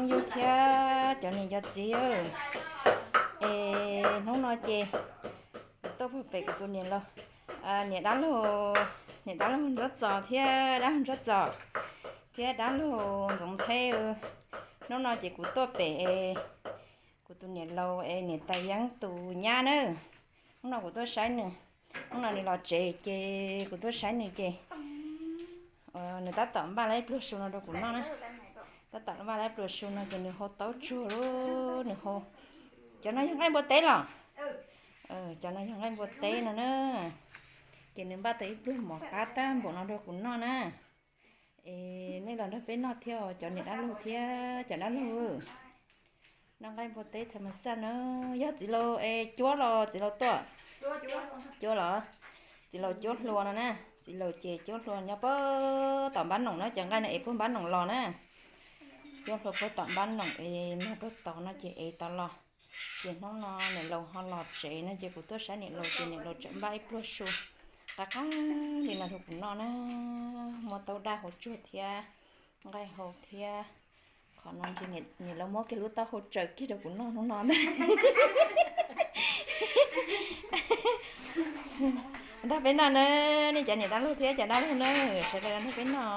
Yug thiab cov niam cov txiv, es hnub no ces kuv tuaj pem kuv tus niam laus, niam dab laug, niam dab laug Ntsuab Txos thiab dab laug Ntsuab Txos thiab dab laug Ntxoov Ntxheb. Hnub no ces kuv tuaj pem kuv tus niam laus es niam tais Yeeb tus nyab na. Hnub no kuv tuaj saib nws, hnub no nws los tsev ces kuv tuaj saib nws ces nws tab tom npaj lawm ib pluag su no rau kuv noj na. Tab tom npaj lawm ib pluag su no ces nws hau taub tsuag lawm, nws hau. Cov no yog nqaij npua teb los? Cov no yog nqaij npua teb no na. Ces nws npaj tau ib pluag mov qab tag npaum no rau kuv noj na. Es nej los nrog peb noj thiab os cov niam dab laug thiab cov dab laug. Noj nqaij npua teb tham mas xaj na. Yog txiv laus es cuab los txiv laus tuaj? Cuab los? Txiv laus cuab hlua no na. Txiv laus ces cuab hlua nyob puag tom npab noom na, cov nqaij no es puag npab noom los na. Cuab hlua puag tom npab noom es nag puag tod no ces ev tau los. Ces hnub no niam laus ho los tsev no ces kuv tuaj saib niam laus ces niam laus tseem npaj ib pluag su qab qab li no rau kuv noj na. Muab taub daj hau tsuag thiab nqaij hau thiab. Qhov no ces niam laus muab kiag lub taub hau tsaws kiag rau kuv noj hnub no ntag. Nrog peb noj na, nej cov niam dab laug thiab cov dab laug na, sawv daws nrog peb noj.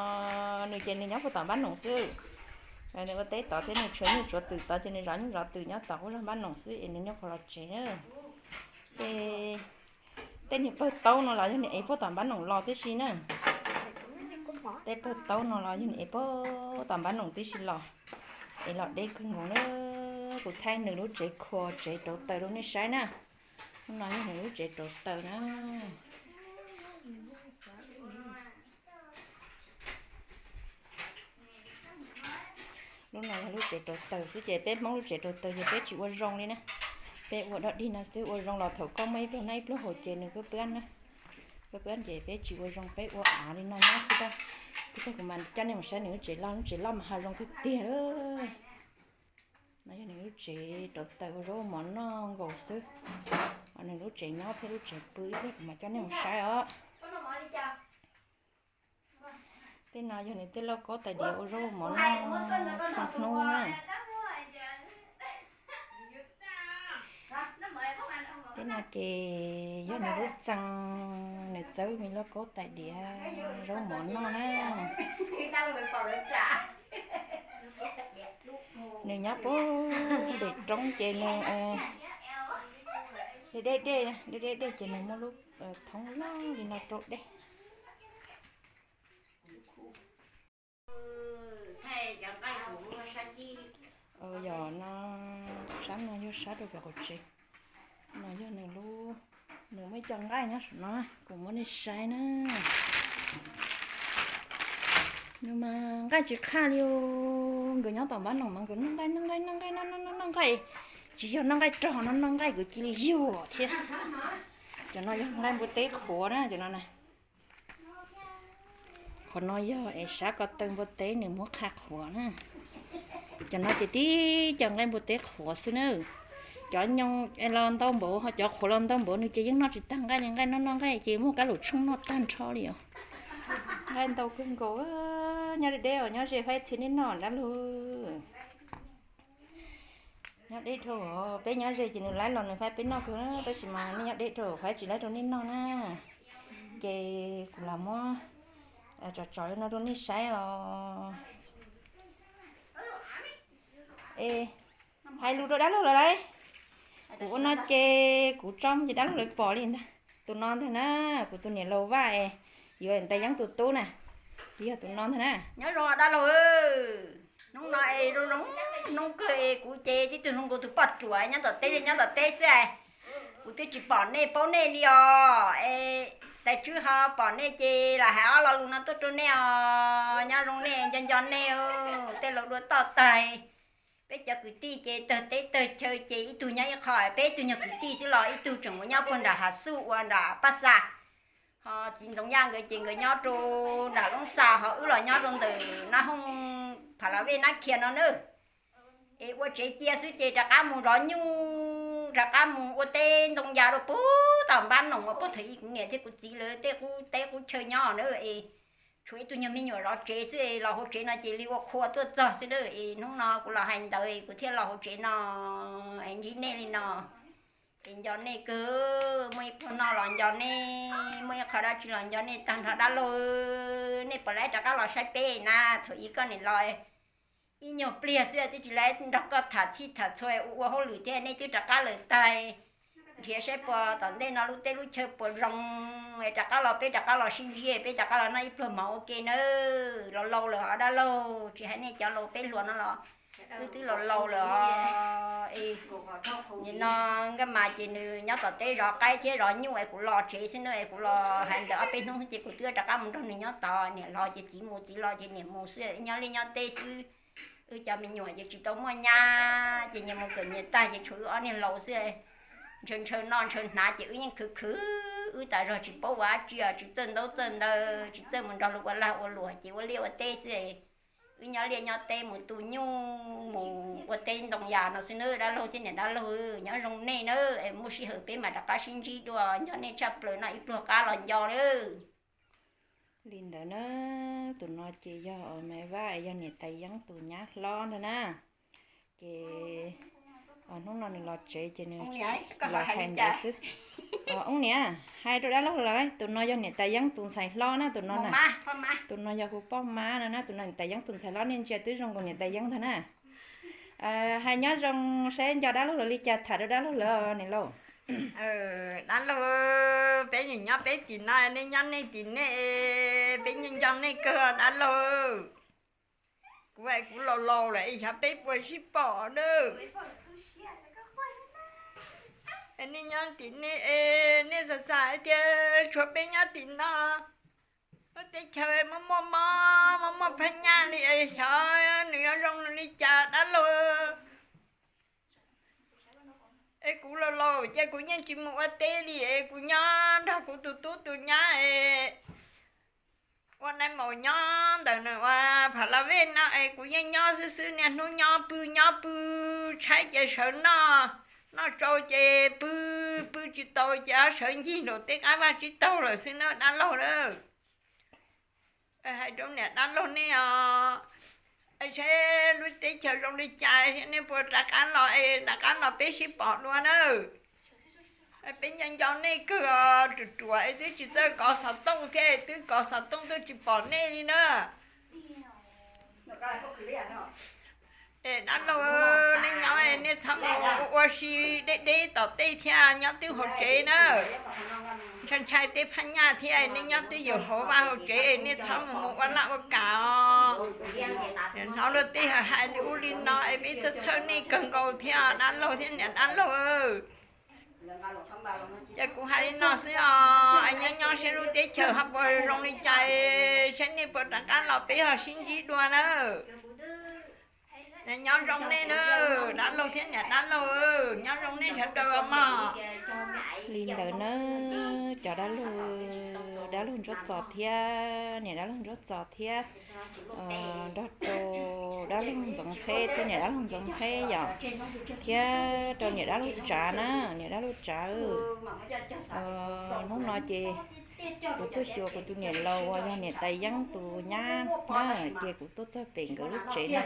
Nws ces nws nyob puag tom npab noom xwb. Nws ua teb tod thiab nws tshuav nyuj tshuav twm tod ces nws zov nyuj zov twm nyob tod qub zog npab noom xwb es nws nyob qhov los tsev na. Tej niag pawg taub no los yog nws ev puag tom npab noom los tib si na. Tej pawg taub no los yog nws ev puag tom npab noom tib si los, es los deb kawg nkaus na. Kuv thaij nws lub tsev khuam tsev rauv taws rau nej saib na. Hnub no yog nws lub tsev rauv taws na. Lub no yog lub tsev rauv taws xwb ces peb Hmoob lub tsev rauv taws ces peb tsis ua zoo li na. Peb ua dog dig no xwb, ua zoo los thaum koj muaj ib pluag noj ib pluag haus ces nws pab pab na. Pab pab ces peb tsis ua zoo, peb ua av li no nyob xwb ntag. Ib pliag kuv mam coj nej mus saib nws lub tsev loj, lub tsev loj mas hav zoo tiag tiag. No yog nws lub tsev rauv taws ua zaub ua mov noj nkaus xwb. Nws lub tsev nyob thiab lub tsev pw ib pliag kuv mam coj nej mus saib os. Tej no yog nws tej lauj kaub tais diav ua zaub ua mov noj txhua hnub na. Tej no ces yog nws lub txee, nws txawb me lauj kaub tais diav zaub mov noj na. Nws nyob puag pem roob ces nws deb deb dej, deb deb dej ces nws muaj lub thoob loj li no rau dej. Yog no, sab no yog sab rau pem qaum tsev. No yog nws lub, nws muaj ib co nqaij nyob saum no, kuv muab nej saib na. Nws mas nqaij tsis qhaj li os. Nkawd nyob tom npab noom mas nkawd noj nqaij noj nqaij noj nqaij noj noj noj nqaij. Tsis yog noj nqaij rog no, noj nqaij nkawd cia li yug thiab. Cov no yog nqaij npua teb qhuav na, cov no na. Qhov no yog es sab ko taw npua teb nws muab qhaj qhuav na. Cov no ces tib co nqaij npua teb qhuav xwb na. Cov nyoo los ntau npaum, ho cov qhuav los ntau npaum, nws ces yeej noj tsis tag nqaij li, nqaij noj noj nqaij ces muaj kab lum tshooj noj tag nrho li os. Nqaij ntau kawg nkaus, nyob deb deb os, nyob ze faib txhia nej noj dab laug. Nyob deb dhau, peb nyob ze ces nws laib los nws faib peb noj kawg, tab sis mas nej nyob deb dhau faib tsis laib rau nej noj na. Ces kuv lam muab tsom tsom li no rau nej saib os. Es hais lus rau dab laug lawv lauj. Kuv ua no ces kuv tso mus ces dab laug lawv pom li ntag. Tus no ntag na, kuv tus niam laus Vaj es yuav ntais Yeeb tus tub na, ces yog tus no ntag na. Nyob zoo dab laug, hnub no es zoo zoo hnub kawg es kuv ces tib tug zoo nkaus tus poj ruam nyob tom teb li nyob tom teb xwb. Kuv twb tsis pom nej paub nej li os, es tais tswb ho pom nej ces lam hais ob lo lus no tuaj rau nej os. Nyob zoo nej, nco nco nej, tej laus dua toj tag. Peb cov kwv tij ces tawg teb tawg chaw ces ib tug nyob ib qho, peb ib tug nyuag kwv tij xwb los ib tug tseem ua nyob puag nram Hav Xuj ua nram Paj Xa. Ho txiv Ntxoov Yaj nkawd ces nkawd nyob rau nram Loob Xa, ho wb los nyob rau ntawm Nab Hooj Pha La Vej Nab Khias no nawb. Es ua tsev cia xwb ces rov qab mus zov nyuj, rov qab mus ua teb ntoo ya rau puag tom npab noom uas puag thaum ub kuv niam thiab kuv txiv lawv tej qub teb qub chaw nyob na es tshuav ib tug nyuag me nyuam zov tsev xwb es los hauv tsev no ces li ua qhua tuaj txog xwb na. Es hnub no kuv los hais ntawd es kuv thiaj los hauv tsev no es ntsib nej li no. Es nco nej kawg, muaj ib pluag noj los nco nej, muaj ib qho dab tsi los nco nej tag nrho dab laug. Nej puas laiv rov qab los saib peb na? Thaum ub koj niam los ib nyuag pliag xwb twb tsis laiv nrog koj tham txhij tham txhua ua ua hauj lwm thiab, nej twb rov qab lawm tag. Nrhiav saib puas tom ntej no lub teb lub chaw puas zoo, rov qab los peb rov qab los sib ntsib, peb rov qab los noj ib pluag mov ua ke nawb. Laus laus lawm os dab laug, tsis hais nej cov laus peb hluas no los wb twb laus laus lawm os. Nim no Nkaj Mas ces nws nyob tom teb zov qaib thiab zov nyuj es kuv los tsev xwb na, es kuv los hais ntawm ob peb hnub ces kuv twb rov qab mus nrog nws nyob tod. Niam los ces txiv mus, txiv los ces niam mus xwb, nyob liaj nyob teb xwb. Wb cov me nyuam ces tsis tau muaj nyab ces nyias mus kawm nyias tag ces tshuav wb ob niag laus xwb. Ntshaw ntshaw noj ntshaw hnav ces wb yeej khwv khwv wb tas zog tsis paub ua dab tsi os, tsis txawj ntaub txawj ntawv, tsis txawj mus nrog luag ua lag ua luam ces ua liaj ua teb xwb. Wb nyob liaj nyob teb mus tu nyuj mus ua teb ntoo yas no xwb nawb dab laug thiab niam dab laug. Nyob zoo nej nawb, es muaj sij hawm peb mam rov qab sib ntsib dua, nco nej tshaj plaws, noj ib pluag qab los nco nawb. Li ntawd na, tus no ces yog Maiv Vaj, yog niam tais Yeeb tus nyab hlob ntag na. Ces hnub no nws los tsev ces nws los hais ntawd xwb. Ub niam, hais rau dab laug lawm, tus no yog niam tais Yeeb tus ntxhais hlob na, tus no na. Tus no yog kuv poj mab no na, tus no niam tais Yeeb tus ntxhais hlob, nej ntsia twb zoo nkaus niam tais Yeeb ntag na. Hais nyob zoo saib nco dab laug lawv li cas tham rau dab laug lawv niam laus. Dab laug, peb nim nyob peb tim no, nej nyob nej tim nej, peb nco nco nej kawg dab laug. Kuv hais kuv laus laus lawm es xyov peb puas sib pom na. Nej nyob tim nej, nej xav xav hais tias tshuav peb nyob tim no, lub teb chaws muaj muaj mob muaj muaj phab nyaj li es xyov nws yuav zoo li cas dab laug. Es kuv laus laus ces kuv yeej tsis mus ua teb li es kuv nyob nrog kuv tus tub tus nyab es ua nai maum nyob ntawm nws ua Phav Las Vej no es kuv yeej nyob xwb xwb, niaj hnub nyob pw nyob pw, tshaib ces sawv noj, noj tsau ces pw, pw tsis tau ces sawv ncig nraum tej qab vaj tsib taug lawm xwb na dab laug na. Hais rau niam dab laug nej os, saib lub teb chaws zoo li cas, nej puas rov qab los es rov qab los peb sib pom dua na. Peb nco nco nej kawg os, ruam ruam es twb tsis txawj kov xov tooj thiab, twb kov xov tooj twb tsis pom nej li na. Es dab laug, nej nyob nej txhob mus ua si deb deb tom tej thiab, nyob twb hauv tsev na. Ntshai ntshai tej phab nyaj thiab, nej nyob twb ywm hauv vaj hauv tsev, nej txhob mus mus ua laj ua kam os. Hnov luag tej hais li ub li no es peb txhawj txhawj nej kawg nkaus thiab dab laug thiab niam dab laug. Ces kuv hais li no xwb os, nyob nyob saib lub teb chaws ho puas zoo li cas, saib nej puas rov qab los peb ho sib ntsib dua na. Nyob zoo nej na, dab laug thiab niam dab laug, nyob zoo nej sawv daws mog. Li ntawd na, cov dab laug, dab laug Ntsuab Txos thiab niam dab laug Ntsuab Txos thiab, nrog rau dab laug Ntxoov Ntxheb thiab niam dab laug Ntxoov Ntxheb yom, thiab rau niam dab laug Tsav na, niam dab laug Tsav. Hnub no ces kuv tuaj xyuas kuv tus niam laus uas yog niam tais Yeeb tus nyab na, ces kuv tuaj txog pem nkawd lub tsev no.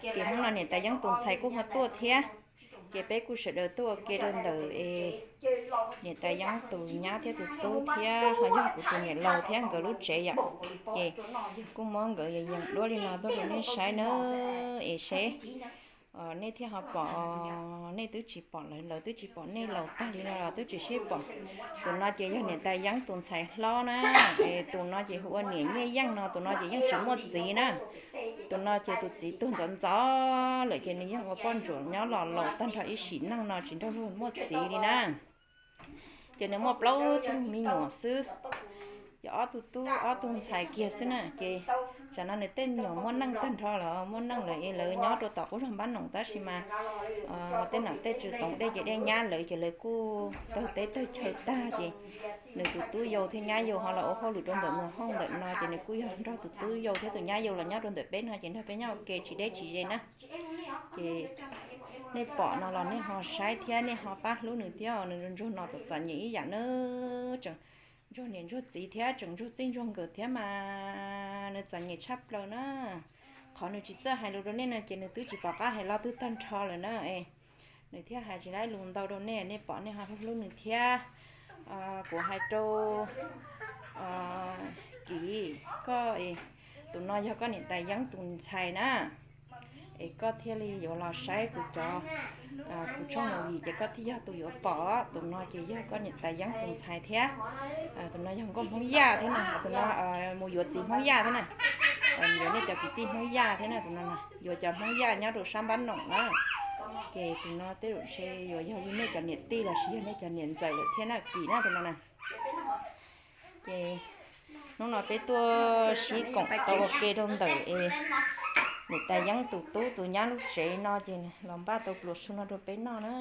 Ces hnub no niam tais Yeeb tus ntxhais kuj ho tuaj thiab, ces peb kuj sawv daws tuaj ua ke rau ntawm es niam tais Yeeb tus nyab thiab tus tub thiab ho yog kuv tus niam laus thiab nkawd lub tsev yom. Ces kuj muab nkawd yees duab li no tuaj rau nej saib na, es seb nej thiaj ho pom, nej twb tsis pom lawv, lawv twb tsis pom nej laus tag li no los twb tsis sib pom. Tus no ces yog niam tais Yeeb tus ntxhais hlob na, es tus no ces hu ua niam Nyiaj Yeej no, tus no ces yeej tsis muaj txiv na. Tus no ces tus txiv tuag ntxov ntxov lawm ces nws yeej ua poj ntsuam nyob los laus tag nrho ib sim neej no tsis nrog luag muaj txiv li na. Ces nws muaj plaub tug me nyuam xwb, ces ob tug tub ob tug ntxhais kiag xwb na. Ces tsam no nws tej me nyuam muaj neej tag nrho los muaj neej lawm es lawv nyob rau tom qub zog Npab Noom, tab sis mas tej nom tej tswv toom dej ces dej nyab lawv ces lawv kuj tawg teb tawg chaw tag ces nws tus tub yau thiab nyab yau ho los ua hauj lwm rau ntawm nws hauj ntawm no ces nws kuj yog nrog tus tub yau thiab tus nyab yau los nyob rau ntawm peb no ces nrog peb nyob ua ke tsis deb tsis ze na. Ces nej pom no los nej ho saib thiab nej ho pab hlub nws thiab, nws ntsuag no txom txom nyem ib yam na, tseem ntsuag niam ntsuag txiv thiab tseem ntsuag txij ntsuag nkawm thiab mas. txom nyem tshaj plaws na. Qhov nws tsis txawj hais lus rau nej no ces nws twb tsis pom qab hais lus twb tag nrho lawm na. Nws thiaj hais tsis tau lus ntau rau nej, nej pom nej ho hlub nws thiab. Kuv hais rau Kim, koj, tus no yog koj niam tais Yeeb tus ntxhais na. Es koj thiaj li yuav los saib kuv cov, kuv tshooj movie ces koj thiaj yog tus yuav pom. Tus no ces yog koj niam tais Yeeb tus ntxhais thiab. Tus no yog nkauj Hmoob Yaj thiab na, tus no mus yuav txiv Hmoob Yaj thiab na. Yuav nej cov kwv tij Hmoob Yaj thiab na, tus no yuav cov Hmoob Yaj nyob rau sab Npab Noom na. Ces tus no tej zaum ntshe yuav yog li nej cov niam tij los sis yog nej cov niam ntxawm lawm thiab na, Kim na tus no na. Ces hnub no peb tuaj sib koom tau ua ke rau ntawm es niam tais Yeeb tus tub tus nyab lub tsev no ces los npaj tau pluas su no rau peb noj na.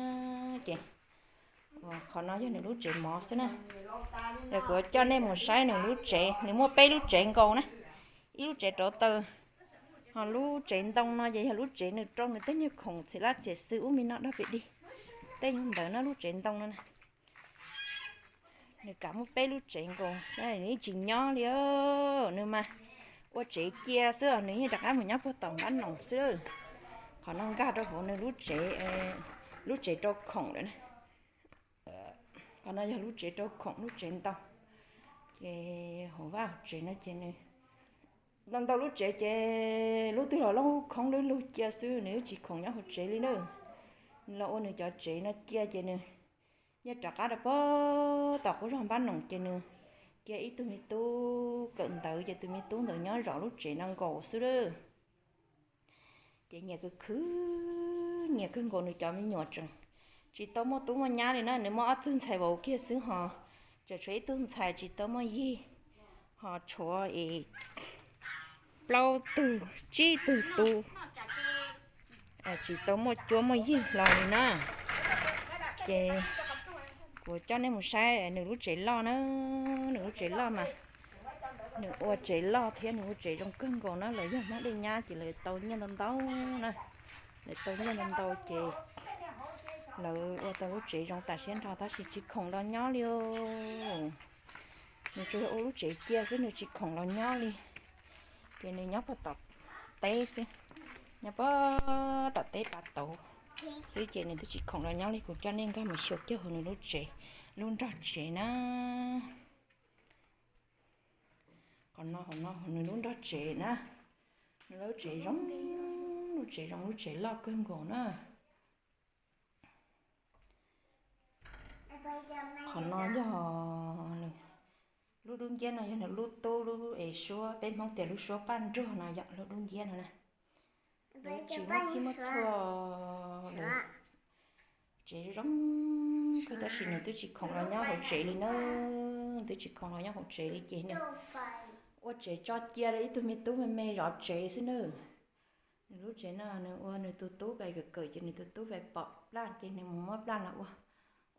Ces qhov no yog nws lub tsev mov xwb na. Yog kuv coj nej mus saib nws lub tsev, nws muaj peb lub tsev nkaus na. Ib lub tsev rauv taws, ho lub tsev ntoo no ces yog lub tsev nws rau nws tej niag khoom txhia laj txhia xwm ub me no dog pem dig. Tej yog ntawd no lub tsev ntoo no na. Nws kam muaj peb lub tsev nkaus, nws yeej tsis nyob li. Nws mas ua tsev cia xwb, nws yeej rov qab mus nyob puag tom Npab Noom xwb. Qhov no nkag rau hauv nws lub tsev, lub tsev rau khoom lawm na. Qhov no yog lub tsev rau khoom lub tsev ntoo. Ces hauv vaj hauv tsev no ces nws ntau ntau lub tsev ces lub twg los lub khoob lub lug cia xwb, nws tsis khoom nyob hauv tsev li na. Nws los ua nws cov tsev no cia ces nws yeej rov qab rau puag tom qub zog Npab Noom ces nws cia ib tug me tub kawm ntawv ces tus me tub ntawd nyob zov lub tsev no nkaus xwb lawm. Ces nyias khwv khwv, nyias kawg nkaus nws cov me nyuam tseem tsis tau muaj tub muaj nyab li na, nws muaj ob tug ntxhais vauv kiag xwb ho tseem tshuav ib tug ntxhais tsis tau muaj yig, ho tshuav es plaub tug tsib tug tub tsis tau muaj cuab muaj yig hlo li na. Ces kuv coj nej mus saib nws lub tsev loj na, nws lub tsev loj mas nws ua tsev loj thiab nws ua tsev zoo kawg nkaus na, lawv yog Hmoob Dej Nyab ces lawv tau nyiaj ntau ntau na. Lawv tau nyiaj ntau ntau ces lawv ua tau lub tsev zoo tas siab nrho tab sis tsis khoom los nyob li. Nws tsuas yog ua lub tsev cia xwb nws tsis khoom los nyob li. Ces nws nyob puag tom teb xwb, nyob puag tom teb pav tauv xwb ces nws twb tsis khoom los nyob li. Kuv coj nej nkag mus xyuas kiag hauv nws lub tsev, lub nrog tsev na. Qhov no, qhov no nws lub nrog tsev na. Nws lub tsev zoo, lub tsev zoo, lub tsev loj kawg nkaus na. Qhov no yog nws, lub dub nciab no yog nws lub tub, lub es suab, peb Hmoob tias lub suab paj nruag no yom, lub dub nciab no na. Lawv tsis muaj txhij muaj txhua, lawv tsev zoo kawg tab sis nws twb tsis khoom los nyob hauv tsev li na. Twb tsis khoom los nyob hauv tsev li ces nws ua tsev tso cia rau ib tug me tub me me zov tsev xwb na. Nws lub tsev no nws ua nws tus tub pais kawm kawm ces nws tus tub pais pom plaj ces nws mus muab plaj los ua,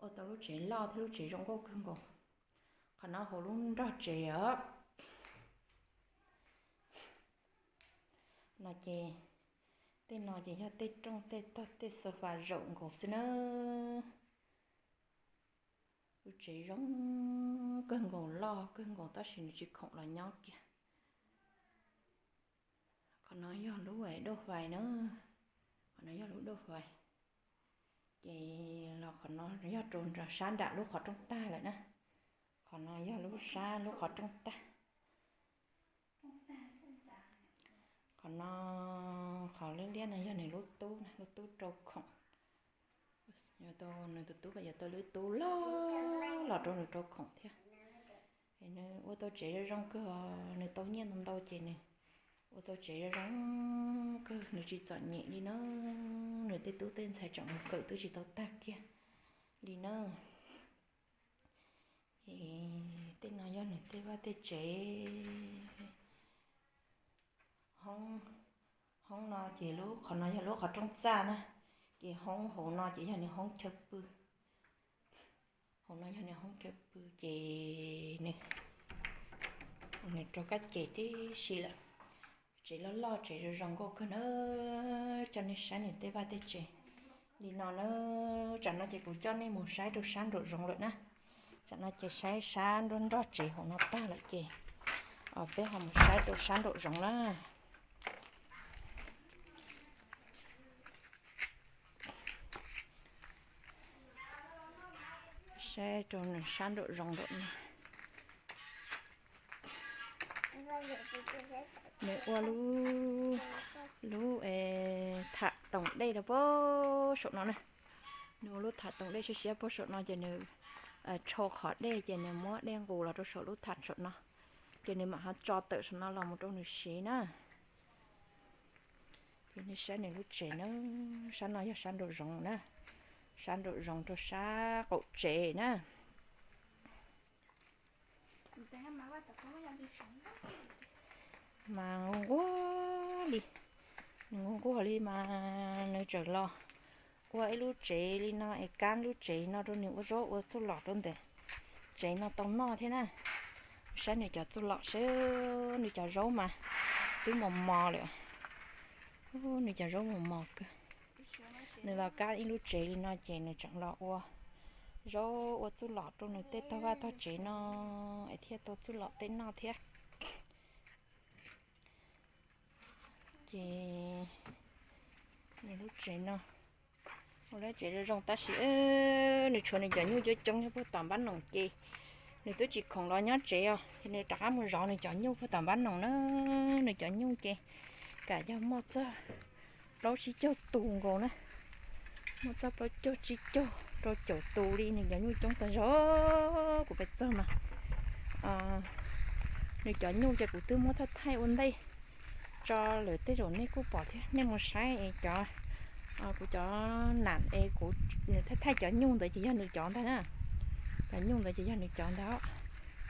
ua tau lub tsev loj thiab lub tsev zoo nkauj kawg nkaus. Qhov no hauv lub nrog tsev os. No ces, tej no ces yog tej rooj tej tog tej sofa zaum nkaus xwb na. Lub tsev zoo kawg nkaus loj kawg nkaus tab sis nws tsis khoom los nyob kiag. Qhov no yog lub dauj fais na, qhov no yog lub dauj fais. Ces los qhov no yog rau sab nram lub qhov rooj tag lawm na. Qhov no yog lub sab lub qhov rooj tag. Qhov no, qhov liab liab no yog nws lub tub, lub tub rau khoom. Yuav tau nws tus tub, yuav tau lub tub loj los rau nws rau khoom thiab. Nws ua tau tsev zoo zoo kawg, nws tau nyiaj ntau ntau ces nws ua tau tsev zoo zoo kawg, nws tsis txom nyem li na. Nws tej tub tej ntxhais tseem mus kawm twb tsis tau tag kiag li na. Tej no yog nws tej vaj tej tsev. Hoob, hoob no ces lub qhov no yog lub qhov rooj txaj na, ces hoob hauv no ces yog nws hoob chaw pw. Hauv no yog nws hoob chaw pw ces nws, nws rau kab ces tib si lawm. Tsev loj loj tsev zoo zoo nkauj kawg na, coj nej saib nws tej vaj tej tsev li no na. Tsam no ces kuv coj nej mus saib rau sab nraum zoov lawm na. Tsam no ces saib sab nroj nroj tsev hauv no tag lawm ces Peb ho mus saib rau sab nraum zoov na. Saib rau nws sab nraum zoov nraum no. Nws ua lub, lub tham toom dej rau puag saum no na. Nws ua lub tham toom dej siab siab puag saum no ces nws tshau qhov dej ces nws muab dej nqus los rau saum lub tham saum no, ces nws mam ho tso tawm saum no los mus rau nws siv na. Ces nej saib nws lub tsev na, sab no yog sab nraum zoov na, sab nraum zoov rau sab qaum tsev na. Mas nquag nquag li, nws nquag nquag li mas nws tseem los ua ib lub tsev li no es kab lub tsev no rau nws ua zaub ua txuj lom rau ntawm tsev no tau noj thiab na. Saib nws cov txuj lom seb, nws cov zaub mas twb mos mos lawm. Nws cov zaub mos mos kawg. Nws los kab ib lub tsev li no ces nws tseem los ua zaub ua txuj lom rau nws tej tog vaj tog tsev no es thiaj tau txuj lom tej noj thiab. Ces nws lub tsev no ua lub tsev zoo zoo tab sis nws tshuav nws cov nyuj coob coob nyob puag tom npab noom ces nws twb tsis khoom los nyob tsev os, ces nws rov qab mus zov nws cov nyuj puag tom npab noom na. Nws cov nyuj ces kam yog muaj txog plaub tsib caug tus nkaus na, muaj txog plaub caug tsib caug rau caum tus li, nws cov nyuj coob tag zog. Kuv pais txog mas nws cov nyuj ces kuv twb muab thaij thaij ua ntej tso lawm, tej zaum nej kuj pom thiab. Nej mus saib es cov, kuv cov nam es kuv thaij thaij cov nyuj ntawd ces yog nws cov ntag na. Cov nyuj ntawd ces yog nws cov ntag.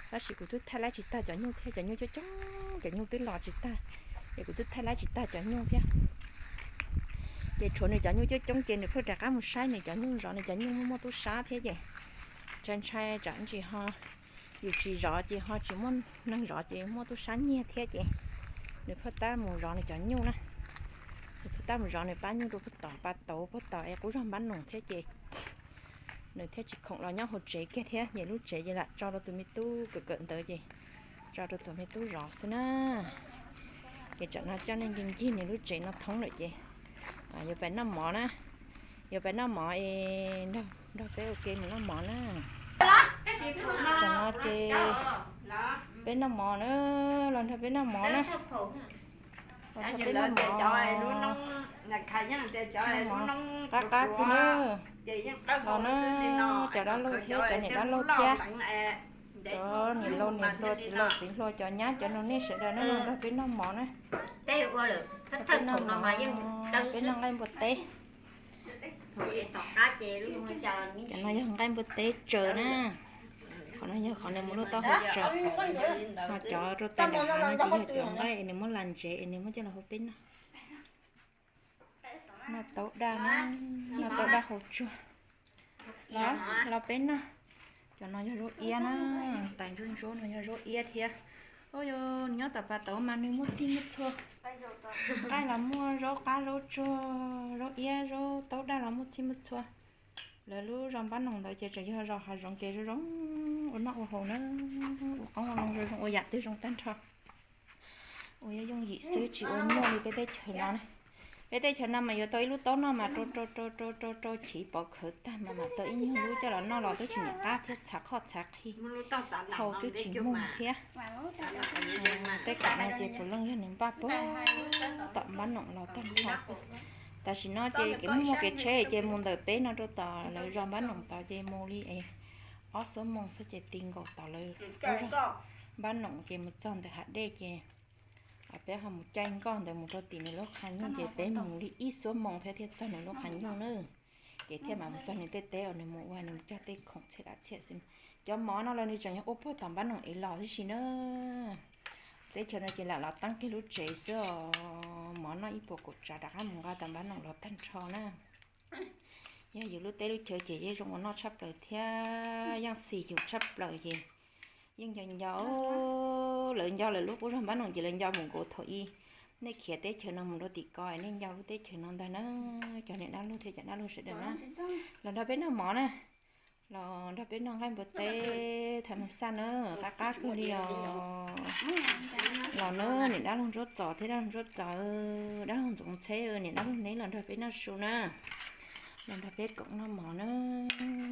Tab sis kuv twb thaij laib tsis tag cov nyuj thiab, cov nyuj coob coob, cov nyuj twb los tsis tag, ces kuv twb thaij laib tsis tag cov nyuj thiab. Ces tshuav nws cov nyuj coob coob ces nws pheej rov qab mus saib nws cov nyuj, zov nws cov nyuj muaj muaj tub sab thiab ces ntshai ntshai tsam ntsis ho yus tsis zov ces ho tsis muaj neeg zov ces muaj tub sab nyiag thiab ces nws pheej tab mus zov nws cov nyuj na. Nws pheej tab mus zov nws pab nyuj rau puag tom pas tauv puag tom es qub zog npab noom thiab ces nws thiaj tsis khoom los nyob hauv tsev kiag thiab. Ces lub tsev ces lam tso rau tus me tub kawm kawm ntawv ces tso rau tus me tub zov xwb na. Ces tsam no coj nej ncig ncig nws lub tsev no thoob lawm ces yuav pais noj mov na. Yuav pais noj mov es nrog peb ua ke mus noj mov na. Tsam no ces peb noj mov na, los nrog peb noj mov na. Los nrog peb noj mov, noj mov qab qab kawg na. Los na, cov dab laug thiab cov niam dab laug thiab, cov niam laus niam hluas txiv laus txiv hluas, cov nyab cov nus nej sawv daws na, los nrog peb noj mov na. Peb noj nqaij npua teb. Cov no yog nqaij npua teb tsaws na. Qhov no yog qhov nws mus luaj taub hau tsaws. Ho cov rau tais nram hav no ces yog cov nqaij es nws muab las ntsev es nws muab coj los hu peb noj. Noj taub daj na, noj taub daj hauv tsuag. Los, los peb noj. Cov no yog zaub iab na, tais ntsuab ntsuab no yog zaub iab thiab. Ua, yog nws nyob tom pas tauv mas nws muaj txhij muaj txhua. Nqaij los muaj, zaub qab zaub tsuag, zaub iab zaub taub daj los muaj txhij muaj txhua. Lawv lub zos npab noom ntawd ces tseem yog zos hav zoov ces zoo zoo ua noj ua haus na, ua qoob ua loo zoo zoo, ua yam twg zoo tag nrho. Ua yooj yooj yim xwb tsis ua nyuaj li peb teb chaws no na. Peb teb chaws no mas yuav tau ib lub taub noj mas rau rau rau rau rau rau chiv pov khawv tag mas mam tau ib nyuag lub coj los noj los twb tsis niam qab thiab, txhav qhoj txhav qhi, hau twb tsis muag thiab. Tej kam no ces puav leej yog nws npaj puag tom npab noom los tag nrho xwb. Tam sim no ces kev muaj muaj kev tsheb ces mus ntawm peb no rau tom lawv zos npab noom tod ces mus li es ob xuab moos xwb ces ti nkaus tom lawv npab noom ces mus txog ntawm hav dej ces peb ho mus caij nkoj ntawd mus rau tim nws lub qhov nyuj ces peb mus li ib xuab moos thiab thiaj txog nws lub qhov nyuj na. Ces thiaj mam mus txog nws tej teb uas nws mus ua nws cog tej khoom txhiab dav txhiab xwb. Cov mov no los nws tseem yog ua puag tom npab noom ev los tib si na. Teb chaws no ces lam los teeb kiag lub tsev xwb os, mov noj ib puas kaum tsav rov qab mus nqa tom npab noom los tag nrho na. Yog yus lub teb lub chaw ces yeej zoo ua noj tshaj plaws thiab yeej xis yus tshaj plaws ces yeej nco nco, lawv nco lawv lub qub zog npab noom ces lawv nco mus nkaus thaum ub. Nej khiav teb chaws no mus rau tim ko nej nco lub teb chaws no ntag na, cov niam dab laug thiab cov dab laug sawv daws na. Los nrog peb noj mov na. Los nrog peb noj nqaij npua teb thas mas xaj na, qab qab kawg li os. Los na, niam dab laug Ntsuab Txos thiab dab laug Ntsuab Txawv, dab laug Ntxoov Ntxheb, niam dab laug Neb los nrog peb noj su na. Los nrog peb koom noj mov na,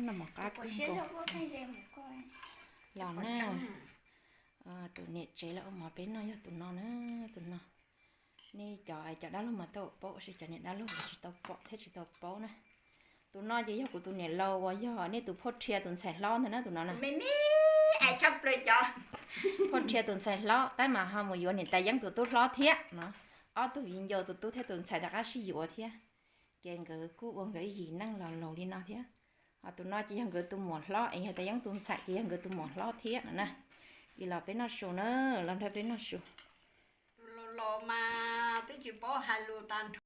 noj mov qab kawg nkaus. Los na, tus niam tsev los ua mov peb noj yog tus no na, tus no. Nej cov, cov dab laug mas tau paub, tab sis cov niam dab laug tsis tau pom thiab tsis tau paub na. Tus no ces yog kuv tus niam laus uas yog nej tus phauj Rhia tus ntxhais hlob ntag na, tus no na. Phauj Rhia tus ntxhais hlob tab mas ho mus yuav niam tais Yeeb tus tub hlob thiab no. Ob tug viv ncaus tus tub thiab tus ntxhais rov qab sib yuav thiab. Ces nkawd kuj ua nkawd yim neej laus laus li no thiab. Ho tus no ces yog nkawd tus muam hlob es yog tais Yeeb tus ntxhais ces yog nkawd tus muam hlob thiab no na. Es los peb noj su na, los nrog peb noj su. Tus laus laus mas twb tsis paub hais lus tag nrho.